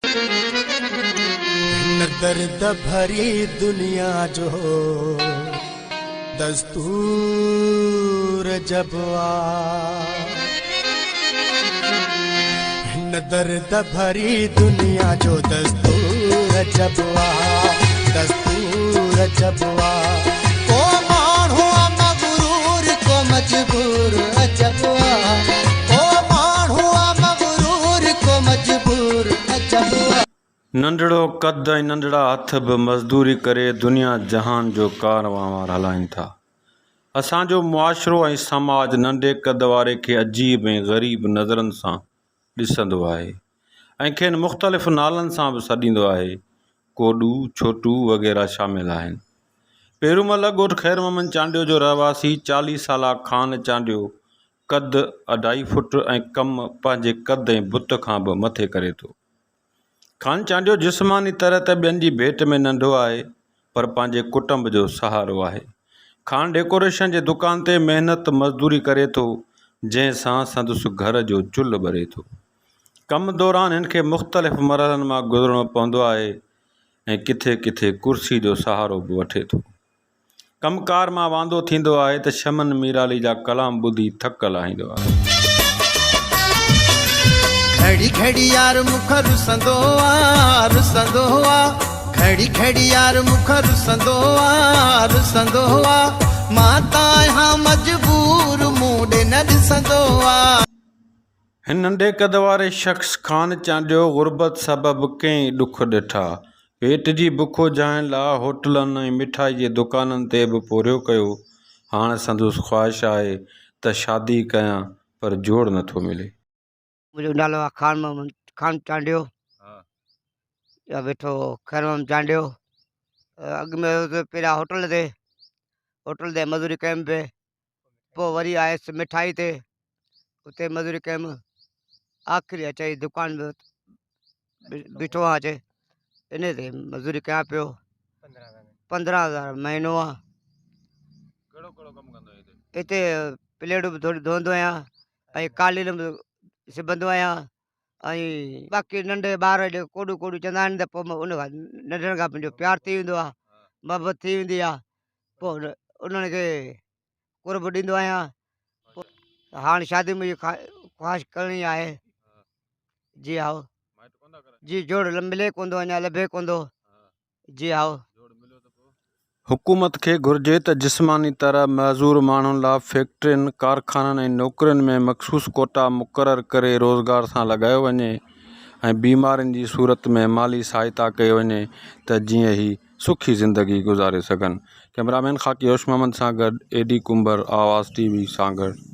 هن درد ڀري دنيا جو دستور عجب آ. هن درد ڀري دنيا جو دستور عجب آ، دستور عجب آ. ڪو ماڻهو آ مغرور ڪو مجبور عجب آ. ڪو ماڻهو آ مغرور ڪو مجبور عجب آ. ننڍڙو قد ۽ ننڍڙا هٿ به مزدوري ڪري دنيا جهان جو ڪاروهنوار هلائين ٿا. اسان جو معاشرو ۽ سماج ننڍي قد واري کي عجيب ۽ غريب نظرن سان ڏسندو آهي ۽ کين مختلف نالن سان به سڏيندو آهي، ڪوڏو، ڇوٽو وغيره شامل آهن. پيرومل ڳوٺ خير محمد چانڊيو جو رهواسي چاليهه سالا خان چانڊيو قد اڍائي فٽ ۽ ڪم پنهنجي قد ۽ بت کان به مٿي ڪري ٿو. خان چانڊيو جسماني طرح ته ٻين جي ڀيٽ ۾ ننڍو آهي پر پنهنجي ڪٽنب جو سهارو آهي. خان ڊيڪوريشن جي دڪان تي محنت مزدوري ڪري ٿو جنهن سان سندس گهر جو چلهه ٻري ٿو. ڪم دوران هن کي مختلف مرحلن مان گذرڻو پوندو آهي ۽ ڪٿي ڪٿي ڪرسي جو سهارو به وٺي ٿو. ڪم ڪار مان واندو ٿيندو آهي ته شمن ميرالي جا ڪلام ٻڌي ٿڪ لاهيندو آهي. گهڙي گهڙي يار مون کان رسندو آ رسندو آ گهڙي گهڙي يار مون کان رسندو آ رسندو آ مان ته آهيان مجبور مون ڏي نه ڏسندو آ. هن ننڍي قد واري شخص خان چانڊيو غربت سبب ڪئين ڏک ڏٺا. پيٽ جي بک اجهائڻ لا هوٽلن ۽ مٺائي جي دڪانن تي به پورهيو ڪيو. هاڻ سندس خواهش آهي ته شادي ڪيان پر جوڙ نٿو ملي. منهنجو نالو آهي خان محمد خان چانڊيو يا ويٺو خير محمد چانڊيو اڳ ۾ هيس پهريان هوٽل تي هوٽل تي مزوري ڪيم پئي پوء وري آيس مٺائي تي اتي مزوري ڪيم آخري اچي هي دڪان بيٺو آهيان اچي ان تي مزوري ڪيان پيو 15000 مهينو آ هتي پليٽون به ٿوري ڌوئندو آهيان ۽ قالين به سبندو آهيان ۽ باقي ننڍي ٻار جيڪي ڪوڏو ڪوڏو چوندا آهن ته پوء ان کان ننڍن کان منهنجو پيار ٿي ويندو آهي محبت ٿي ويندي آهي پوء انهن کي قرب ڏيندو آهيان هاڻ شادي منهنجي خواهش ڪرڻي آهي جي هائو جي جوڙ ملي ڪونه ٿو اڃا لڀي ڪونه ٿو جي هائو. حڪومت کي گهرجي ته جسماني طرح معذور ماڻهن لا فيڪٽرين، ڪارخانن ۽ نوڪرين ۾ مخصوص ڪوٽا مقرر ڪري روزگار سان لڳايو وڃي ۽ بيمارين جي صورت ۾ مالي سهائتا ڪئي وڃي ته جيئن هي سکي زندگي گذاري سگهن. ڪئميرامين خاڪي هوش محمد سان گڏ اي ڊي ڪنڀر، آواز ٽي وي، سانگهڙ.